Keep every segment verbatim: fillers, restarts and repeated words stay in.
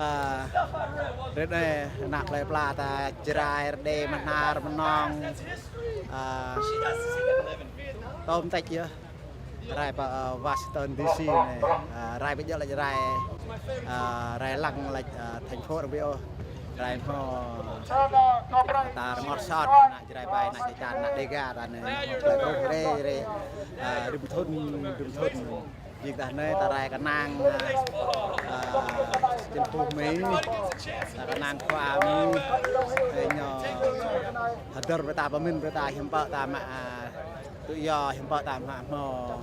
Ơ, rơđê, anak plei pla ta Jrai, rơđê, mnhar, mnong. Ơ, tôm tĕč yơh. Rai pơ, ơ, Washington D C anei. Ơ, rai bi jŏ lač rai, ơ, rai lăng lač, ơ, thành phố răng bi ôh. Rai mâo ta rngôt sot, anak Jrai ƀai, anak Jrai čan, anak Đêga ta anei. Mâo klei truh rê, rê, ơ, rĭm thŭn, rĭm thŭn. Jing ta anei ta rai knang, ơ, ơ, čĭn pŭ Mi, ta knang khua Mi, ơ, ñu hdơr brei ta pơmĭn brei ta hiăm pă ta mă, ơ, tŭ yô hiăm pă ta mă mâo,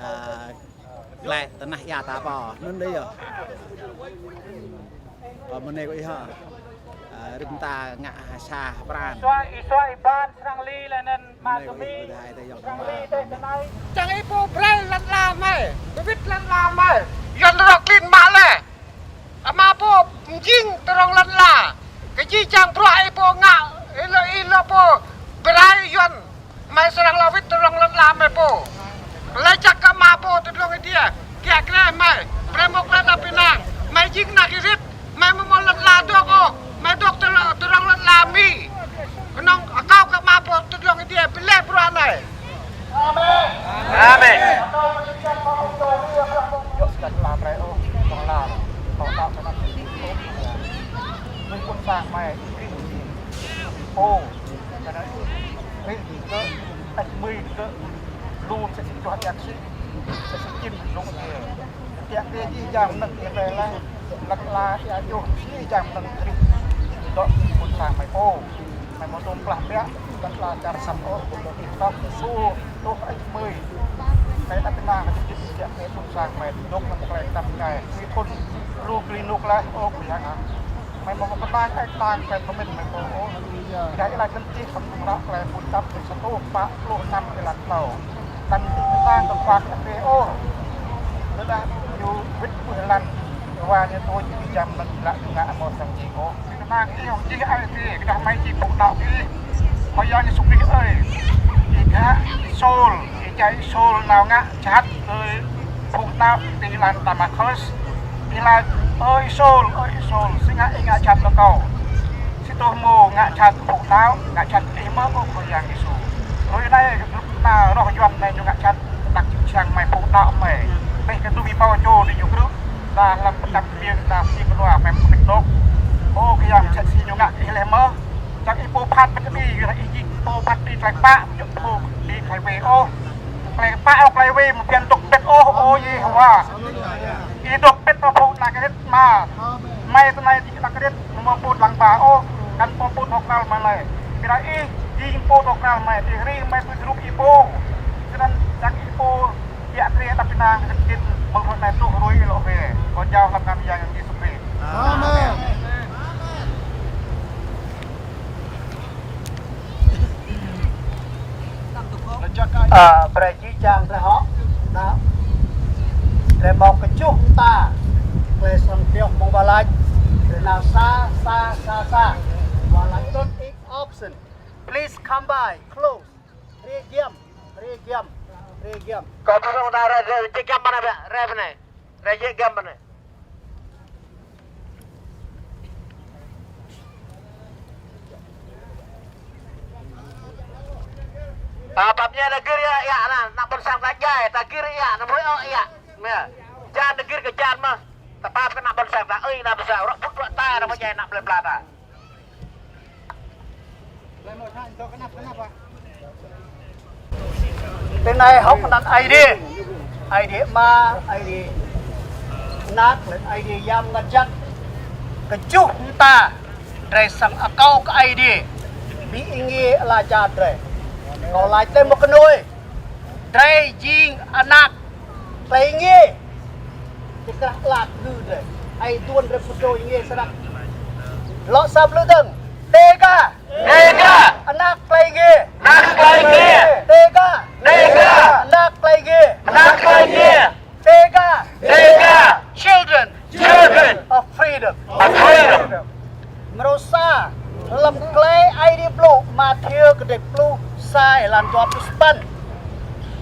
ơ, klei tơnah êa ta pô, anăn dih yơh. Ơ, mơ̆ng anei kơ ih hă. Ơ, rĭm ta ngă sa pran. Isuă, isuă êban srăng li leh anăn Mơ̆ng anei kơ ih, ƀudah ai tơ yŏng kơ ma. Čiăng ih pô brei lăn ala hmei, bi wĭt lăn ala hmei. Yuăn rŏ klin mă leh. Ama pô mjing tơrŏng lăn ala. Kơ jih jang bruă ih pô ngă, ih lŏ, ih lŏ pô brei Yuăn. Hmei srăng lŏ wĭt tơrŏng lăn ala hmei pô. Lač jăk kơ ama pô ti dlông adiê. Kiă kriê hmei. Brei mâo klei êđăp ênang. Hmei jing anak êrĭt. Hmei amâo mâo lăn ala dôk ôh. Hmei dôk tơ-, tơrŏng lăn ala Mi. Knŏng akâo kơ ama pô ti dlông adiê bi leh bruă anei. Amen. Amen. Djŏ snăn lăn ala drei ôh, dlông lar. Tŏ tŏ kơ anăn. Mĭn ƀuôn sang hmei, ih krih. Ô, kơ anăn. Krih kơ, ăt mĭn kơ. Lu msĕ si čuah êa ksĭ, msĕ si čĭm dlông adiê. Êa ksĭ jih jang mnơ̆ng êa drei leh, lăn ala êa juh jih jang mnơ̆ng krih. Dôk ƀuôn sang hmei pô. Hmei amâo tuôm plah biă, lăn ala čar Săm ôh, ƀuôn dôk ih tŏk, su, tuh ăt mĭn. Hmei ăt nang kơ čĭm êa ksĭ ƀuôn sang hmei dôk hlăm klei tăm ñai. Ih thŭn, lu kli nuk leh, ôh, Khua Yang ah. Hmei amâo mâo knang ai ktang klei thâo mĭn hmei pô ôh. Ƀiădah ih lač anăn čih hlăm hră klei mmuñ tăp sa êtuh pă pluh năm êlan tlâo. Anăn ktang kơ Khua Yang Adai ôh. Tơdah ñu wĭt pơ̆ng lăn, wa ñu tuč jih jang mnơ̆ng ih lač ñu ngă amâo srăng jing ôh. Knang ih hŏng jih ai tiê, ƀiădah hmei jing phung đăo ih. Khua Yang Yêsu Krist ơi, ih ghă Sôl, ih jai Sôl nao ngă jhat kơ phung đăo ti lăn Damaskôs. Ih lač, Ơ Sôl, ơ Sôl, si ngă ih ngă jhat kơ kâo? Si tô hmô ngă jhat kơ phung đăo, ngă jhat kơ ih mơh, ơ Khua Yang Yêsu. Hruê anei, rup na roh Yuăn anei ñu ngă jhat, tăk čư̆ čhiăng hmei phung đăo hmei. Ƀiădah kơ tui bi pao čô diñu krư̆, ta hlăm pơtăp biêng, ta si knua hmei mơ̆ng dôk. Ơ Khua Yang, msĕ si ñu ngă ih leh mơh. Čiăng ih pô phat pĭt kđi, ih jing pô phat kđi klei kpă, amâo djŏ pô phat kđi klei wê ôh. Klei kpă ôh klei wê amâo dưi dôk pĭt ôh, ơ Yêhôwa. Ih dôk pĭt ôh phung anak êrĭt mơh. Hmei tinei jing anak êrĭt, amâo mâo pô dlăng ba ôh, kăn mâo pô thâo kral hmei lei. Ƀiădah ih jing pô thâo kral hmei, ti hriê hmei tui rup ih pô. Snăn čiăng ih pô kiă kriê êđăp ênang kơ kčĭn mơ̆ng hruê anei truh hruê ih lŏ hriê. Kâo jao hlăm anăn Yang Yêsu Krist. Amen. Ơ, brei jih jang drei hŏ. Nao. Drei mâo kjuh mta klei srăng pioh mơ̆ng wah lač. Drei nao sa, sa, sa, sa. Wah lač don't take option. Please come by close. Hriê giăm, hriê giăm, hriê giăm. Kâo tui srăng nao rai, rai, jih giăm mnei, rai mnei. Rai jih giăm mnei. Ơ, pap ñe ta gĭr êa, êa, anăn, anak ƀuôn sang ta jai, ta gĭr êa, anăn mrâo êa. Mơh. Jan ta gĭr kơ jan mơh. Ta pap kơ anak ƀuôn sang ta, ơi, anak ƀuôn sang, rŏk pŭt rŏk ta, anăn mrâo jai anak plei pla ta. Ti anei hŏng anăn Aê Diê. Aê Diê Ama, Aê Diê Anak, leh Aê Diê Yang Mngăt Jăk. Kjuh mta drei srăng akâo kơ Aê Diê bi êngiê ala čar drei. Kâo lač leh mơ̆ng knuih. Drei jing anak klei êngiê. Ti krah ala kngư drei. Aê aduôn drei pô êngiê snăk. Lŏ sa blư̆ dơ̆ng. Dega. Dega. Anak klei êngiê. Anak klei êngiê. Dega. Dega. Anak klei êngiê. Anak klei êngiê. Dega. Dega. Children. Children. Of freedom. Of freedom. Mrô sa, hlăm klei Aê Diê blŭ, Mathiơ kdrêč pluh sa êlan dua pluh sa păn.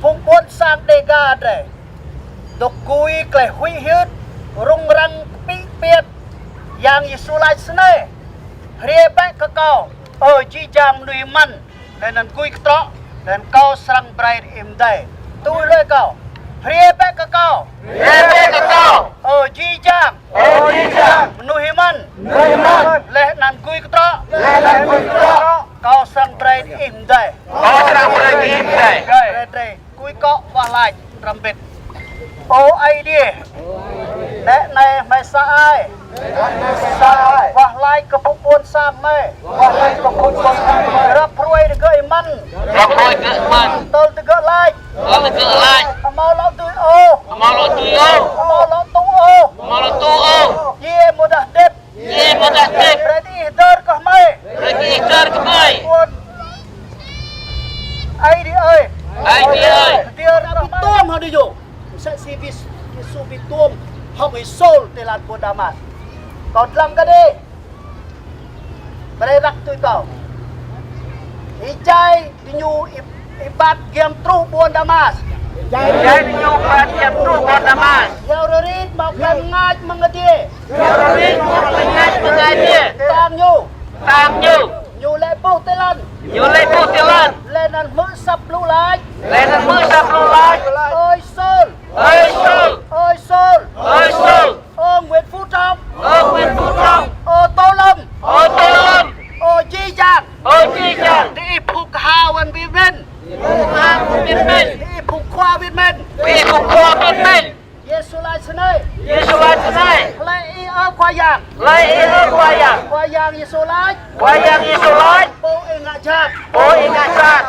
Phung ƀuôn sang Dega drei dôk gui klei huĭ hyưt, rŭng răng kpĭ kpiêt, Yang Yêsu lač snei: Hriê bĕ kơ kâo, ơ jih jang mnuih êmăn, leh anăn gui ktrŏ, leh anăn kâo srăng brei ih mdei. Tui hluê kâo. Hriê bĕ kơ kâo. Hriê bĕ kơ kâo. Ơ jih jang. Ơ jih jang. Mnuih êmăn. Mnuih êmăn. Leh anăn gui ktrŏ. Leh anăn gui ktrŏ. Kâo srăng brei ih mdei. Kâo srăng brei ih mdei. Brei drei. Kui kŏ wah lač răm bĭt. Ơ Aê Diê, nĕ anei hmei sa ai. Sa ai. Wah lač kơ phung ƀuôn sang hmei. Wah lač kơ phung ƀuôn sang hmei. Grăp hruê digơ̆ êmăn. Grăp hruê digơ̆ êmăn. Tơl digơ̆ lač. Tơl digơ̆ lač. Amâo lŏ dưi ôh. Amâo lŏ dưi ôh. Amâo lŏ tŭ ôh. Amâo lŏ tŭ ôh. Djiê amâodah hdĭp. Djiê amâodah hdĭp. Brei diih hdơr kơ hmei. Brei diih hdơr kơ hmei. Ƀuôn Aê Diê ơi. Aê Diê ơi. Hdơr kơ hmei. Bi tuôm hŏng diñu. Msĕ si Yêsu bi tuôm hŏng Y-Sôl ti lăn ƀuôn Damas. Kâo dlăng kơ diih. Brei răk tui kâo. Êjai diñu êbat giăm truh ƀuôn Damas. Êjai diñu êbat giăm truh ƀuôn Damas. Kyâo riâo rit mâo klei mngač mơ̆ng adiê. Kyâo riâo rit mâo klei mngač mơ̆ng adiê. Ktang ñu. Ktang ñu. Ñu lĕ buh ti lăn. Ñu lĕ buh ti lăn. Leh anăn hmư̆ asăp blŭ lač. Leh anăn hmư̆ asăp blŭ lač. Ơ Y-Sôl. Ơ Y-Sôl. Ơ Y-Sôl. Ơ Y-Sôl. Ơ Nguyễn Phú Trọng. Ơ Nguyễn Phú Trọng. Ơ Tô Lâm. Ơ Tô Lâm. Ơ jih jang. Ơ jih jang. Diih phung kaha wăn bi mĭn. Diih phung kaha wăn bi mĭn. Diih phung khua bi mĭn. Diih phung khua bi mĭn. Yêsu lač snei. Yêsu lač snei. Hlei ih ơ Khua Yang. Hlei ih ơ Khua Yang. Khua Yang Yêsu lač. Khua Yang Yêsu lač. Pô ih ngă jhat. Pô ih ngă jhat.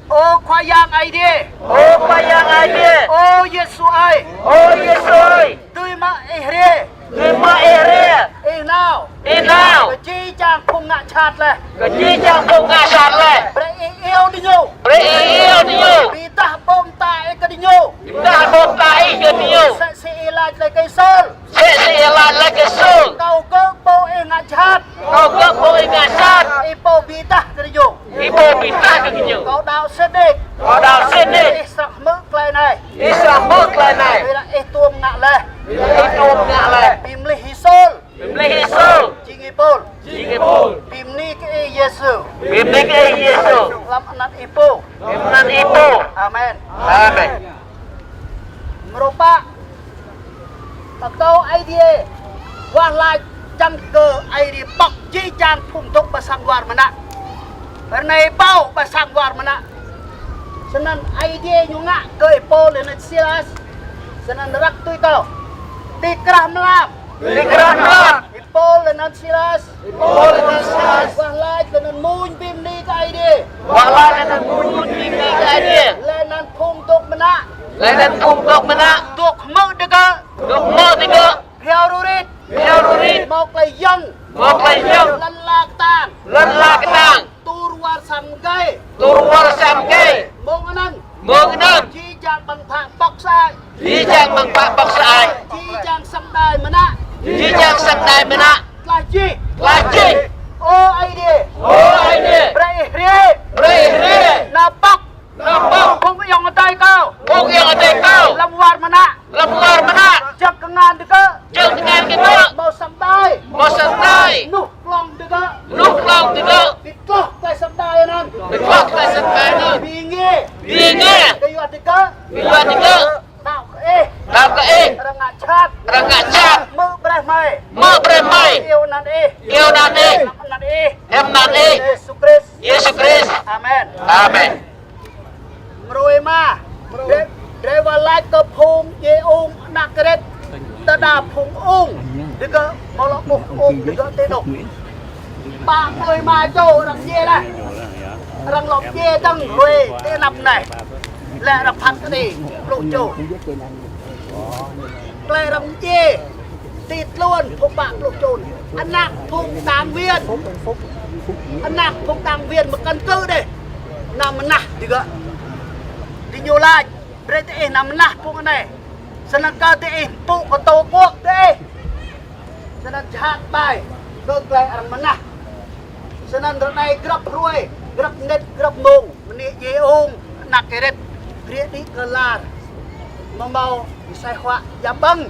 Ơ Khua Yang Aê Diê. Ơ Khua Yang Aê Diê. Ơ Yêsu ơi. Ơ Yêsu ơi. Dưi mơ̆ ih hriê. Dưi mơ̆ ih hriê. Ih nao. Ih nao. Kơ jih jang phung ngă jhat leh. Kơ jih jang phung ngă jhat leh. Brei ih iêu diñu. Brei ih iêu diñu. Bi êdah ƀô̆ mta ih kơ diñu. Bi êdah ƀô̆ mta ih kơ diñu. Msĕ si ih lač leh kơ Y-Sôl. Msĕ si ih lač leh kơ Y-Sôl. Kâo gơ̆ pô ih ngă jhat. Kâo gơ̆ pô ih ngă jhat. Ih pô bi êdah kơ diñu. Ih pô bi êdah kơ diñu. Kâo đăo sĭt nik. Kâo đăo sĭt nik. Ih srăng hmư̆ klei anei. Ih srăng hmư̆ klei anei. Ƀiădah ih tuôm ngă leh. Ƀiădah ih tuôm ngă leh. Bi mlih Y-Sôl. Bi mlih Y-Sôl. Jing êpul. Jing êpul. Bi mni kơ ih Yêsu. Bi mni kơ ih Yêsu. Hlăm anăn ih pô. Hlăm anăn ih pô. Amen. Amen. Mrô pă. Akâo Aê Diê wah lač čiăng kơ Aê Diê pŏk jih jang phung dôk ƀơ sang war mnă. Hruê anei ƀâo ƀơ sang war mnă. Snăn Aê Diê ñu ngă kơ Y-Pôl leh anăn Silas. Snăn răk tui kâo. Ti krah mlam. Ti krah mlam. Y-Pôl leh anăn Silas. Y-Pôl leh anăn Silas. Wah lač leh anăn mmuñ bi mni kơ Aê Diê. Wah lač leh anăn mmuñ bi mni kơ Aê Diê. Leh anăn phung dôk mnă. Leh anăn phung dôk mnă. Dôk hmư̆ digơ̆. Dôk hmư̆ digơ̆. Bhiâo rurit. Bhiâo rurit. Mâo klei yơ̆ng. Mâo klei yơ̆ng. Lăn ala ktang. Lăn ala ktang. Tur war sang gai. Tur war sang gai. Mông anăn. Mông anăn. Jih jang ƀăng bhă pŏk sơăi. Jih jang ƀăng bhă pŏk sơăi. Jih jang sang đai mnă. Jih jang sang đai mnă. Tlaih jih. Tlaih jih. Ơ Aê Diê. Ơ Aê Diê. Brei ih hriê. Brei ih hriê. Nao pŏk. Nao pŏk. Phung ayŏng adei kâo. Phung ayŏng adei kâo. Hlăm war mnă. Hlăm war mnă. Jăk kngan digơ̆. Jăk kngan digơ̆. Mâo sang đai. Mâo sang đai. Nuh klŏng digơ̆. Nuh klŏng digơ̆. Bi tloh klei sang đai anăn. Bi tloh klei sang đai anăn. Bi êngiê. Bi êngiê. Kyua digơ̆. Kyua digơ̆. Đăo kơ ih. Đăo kơ ih. Arăng ngă jhat. Arăng ngă jhat. Hmư̆ brei hmei. Hmư̆ brei hmei. Iêu anăn ih. Iêu anăn ih. Hlăm anăn ih. Hlăm anăn ih. Yêsu Krist. Yêsu Krist. Amen. Amen. Mrô êma. Drei, drei wah lač kơ phung djiê ung anak êrĭt. Tơdah phung ung. Digơ̆ mâo lŏ ƀuh ung digơ̆ ti anôk. Pă pluh êma čô arăng djiê leh. Arăng lŏ djiê dơ̆ng hruê ti anăp anei. Leh arăng phat kđi pluh čô. Klei arăng djiê ti tluôn phung pă pluh čô. Anak phung đảng viên. Anak phung đảng viên mkăn cử dih. Nao mnah digơ̆. Diñu lač, brei diih nao mnah phung anei. Snăn kơ diih mpŭ kơ Tổ quốc diih. Snăn jhat ƀai kơ klei arăng mnah. Snăn ară anei grăp hruê, grăp mnĭt, grăp mông, mniê djiê ung, anak êrĭt, hriê đĭ kơ lar. Amâo mâo msĕ huă ya ƀơ̆ng.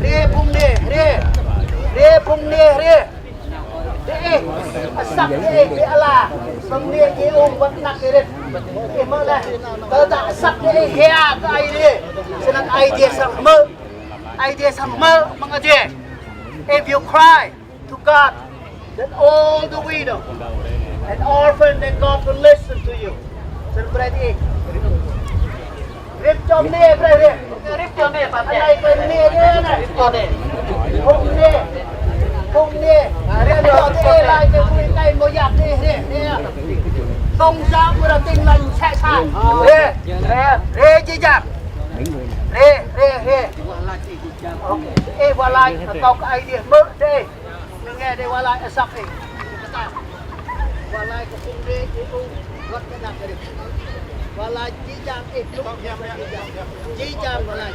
Hriê phung anei, hriê. Hriê phung anei, hriê. Diih, asăp diih, bi ala. Phung anei, diih ung wăt anak ih rit. Ih mơ̆ leh. Tơdah asăp diih hia kơ Aê Diê. Snăn Aê Diê srăng hmư̆. Aê Diê srăng hmư̆ mơ̆ng adiê. If you cry to God, then all the widow and orphan, then God will listen to you. Snăn brei diih. Rĭm čô mniê brei rĭm. Rĭm čô mniê, pap. Anei kơ mniê rĭm anei. Rĭm čô mniê. Phung mniê. Phung mniê. Rĭm čô mniê lač kơ mniê anei mâo yap diih rĭm. Tông giáo mâo ra tin lành sĕ săn. Rĭm. Rĭm jih jang. Rĭm, rĭm, rĭm. Ê, wah lač, tâo kơ Aê Diê hmư̆ dê. Nge dê wah lač asăp ê. Wah lač kơ phung dê, ê, u, wăt kơ anak dê. Wah lač jih jang ê, blŭ jih jang. Jih jang wah lač.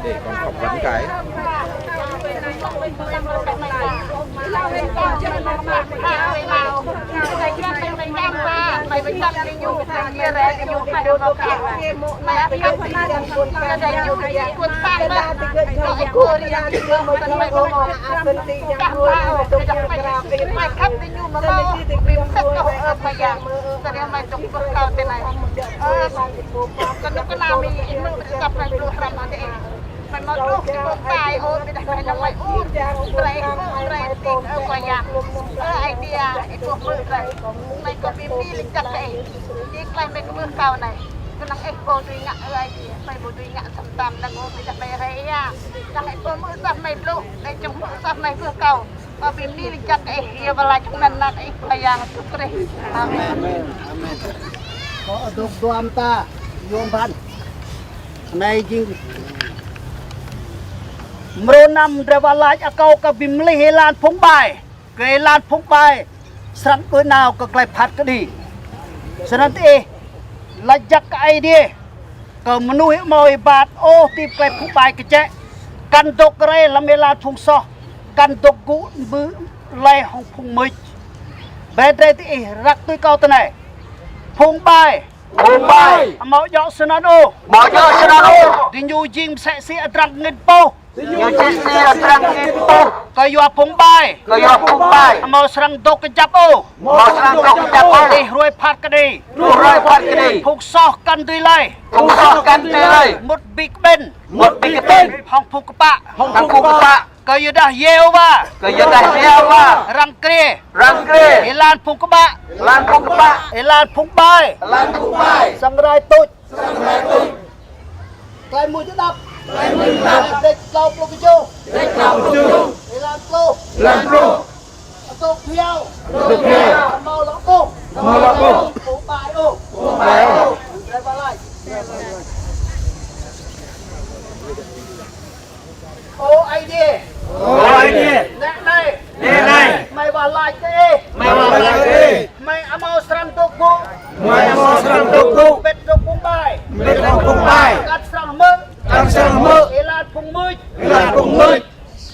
Để còn phỏng vấn cái. Mày mâo truh ti pô tai ôh, ƀiădah mày nao mă ur, brei ih hmư̆, brei ih tĭng, ơ Khua Yang. Ơ Aê Diê, ih pô hmư̆ brei. Mày kâo bi mni lač jăk kơ ih. Ti klei mơi kwưh kâo anei. Knŏng ih pô dưi ngă, ơ Aê Diê. Mơi ƀu dưi ngă sa mta mnơ̆ng ôh, ƀiădah mơi hriê êa. Dah ih pô hmư̆ sah mơi blŭ, ih čŏng hmư̆ sah mơi kwưh kâo. Kâo bi mni lač jăk kơ ih, ih wah lač jăk mơ̆ng anăn ih Khua Yang Yêsu Krist. Amen. Amen. Amen. Kâo adôk dua mta, yuôm bhăn. Anei jing mrô năm drei wah lač akâo kơ bi mlih êlan phung ƀai, kơ êlan phung ƀai srăng đuĕ nao kơ klei phat kđi. Snăn diih lač jăk kơ Aê Diê, kơ mnuih amâo êbat ôh ti klei phung ƀai kčĕ, kăn dôk rei hlăm êlan phung soh, kăn dôk gŭ mbư̆ lei hŏng phung mưč. Brei drei diih răk tui kâo tinei. Phung ƀai. Phung ƀai. Amâo djŏ snăn ôh. Amâo djŏ snăn ôh. Diñu jing msĕ si adrăng ngĭn puh. Diñu jing msĕ si adrăng ngĭn puh. Kyua phung ƀai. Kyua phung ƀai. Amâo srăng dôk kjăp ôh. Amâo srăng dôk kjăp ôh. Ti hruê phat kđi. Ti hruê phat kđi. Phung soh kăn dưi lei. Phung soh kăn dưi lei. Mŭt bi kƀĭn. Mŭt bi kƀĭn. Hŏng phung kpă. Hŏng phung kpă. Kyuadah Yêhôwa. Kyuadah Yêhôwa. Răng kriê. Răng kriê. Êlan phung kpă. Êlan phung kpă. Êlan phung ƀai. Êlan phung ƀai. Srăng rai tuč. Srăng rai tuč. Klei Mmuñ Hđăp. Klei Mmuñ Hđăp. Kdrêč tlâo pluh kjuh. Kdrêč tlâo pluh kjuh. Êlan pluh. Êlan pluh. Adôk bhiâo. Adôk bhiâo. Amâo lŏ ƀuh. Amâo lŏ ƀuh. Phung ƀai ôh. Phung ƀai ôh. Drei wah lač. Ơ Aê Diê. Ơ Aê Diê. Nĕ anei. Nĕ anei. Hmei wah lač kơ ih. Hmei wah lač kơ ih. Hmei amâo srăng dôk gŭ. Hmei amâo srăng dôk gŭ. Mbĭt dôk phung ƀai. Mbĭt dôk phung ƀai. Kăn srăng hmư̆. Kăn srăng hmư̆. Êlan phung mưč. Êlan phung mưč.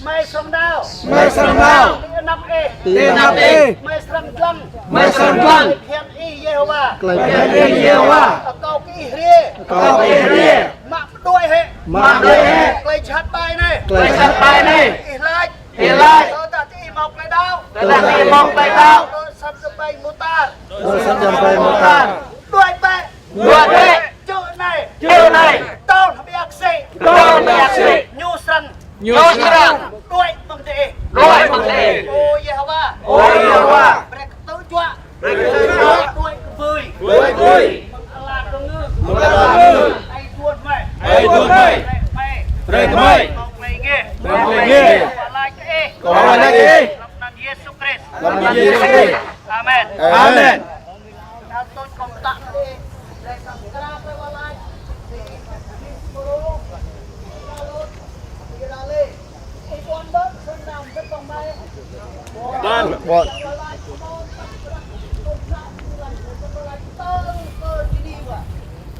Hmei srăng nao. Hmei srăng nao. Ti anăp ih. Ti anăp ih. Hmei srăng dlăng. Hmei srăng dlăng. Klei bhiăn ih Yêhôwa. Klei bhiăn ih Yêhôwa. Akâo kơ ih hriê. Akâo kơ ih hriê. Mă mđuĕ hĕ. Mă mđuĕ hĕ. Klei jhat ƀai anei. Klei jhat ƀai anei. Ih lač. Ih lač. Tơdah diih mâo klei đăo. Tơdah diih mâo klei đăo. Tơ sat jăm ƀai mŭtar. Tơ sat jăm ƀai mŭtar. Đuĕ bĕ. Đuĕ bĕ. Čư̆ anei. Čư̆ anei. Tơl hbiă ksĭ. Tơl hbiă ksĭ. Ñu srăng. Ñu srăng. Đuĕ mơ̆ng diih. Đuĕ mơ̆ng diih. Ơ Yêhôwa. Ơ Yêhôwa. Brei kơ tŭ juă. Brei kơ tŭ juă. Đuĕ kbưi. Đuĕ kbưi. Mơ̆ng ala dơ̆ng. Mơ̆ng ala dơ̆ng. Aê aduôn hmei. Aê aduôn hmei. Brei hmei. Brei hmei. Mâo klei êngiê. Mâo klei êngiê. Wah lač kơ ih. Wah lač kơ ih. Hlăm anăn Yêsu Krist. Hlăm anăn Yêsu Krist. Amen. Amen. Ƀuôn.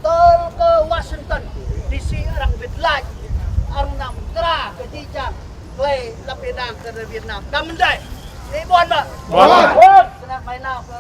Tơl kơ Washington D C arăng wĭt lač, arăng nao mkra kơ jih jang klei hlăm ênang kơ Việt Nam. Đăm mdei. Ih ƀuăn mơ̆? Ƀuăn. Snăn hmei nao kơ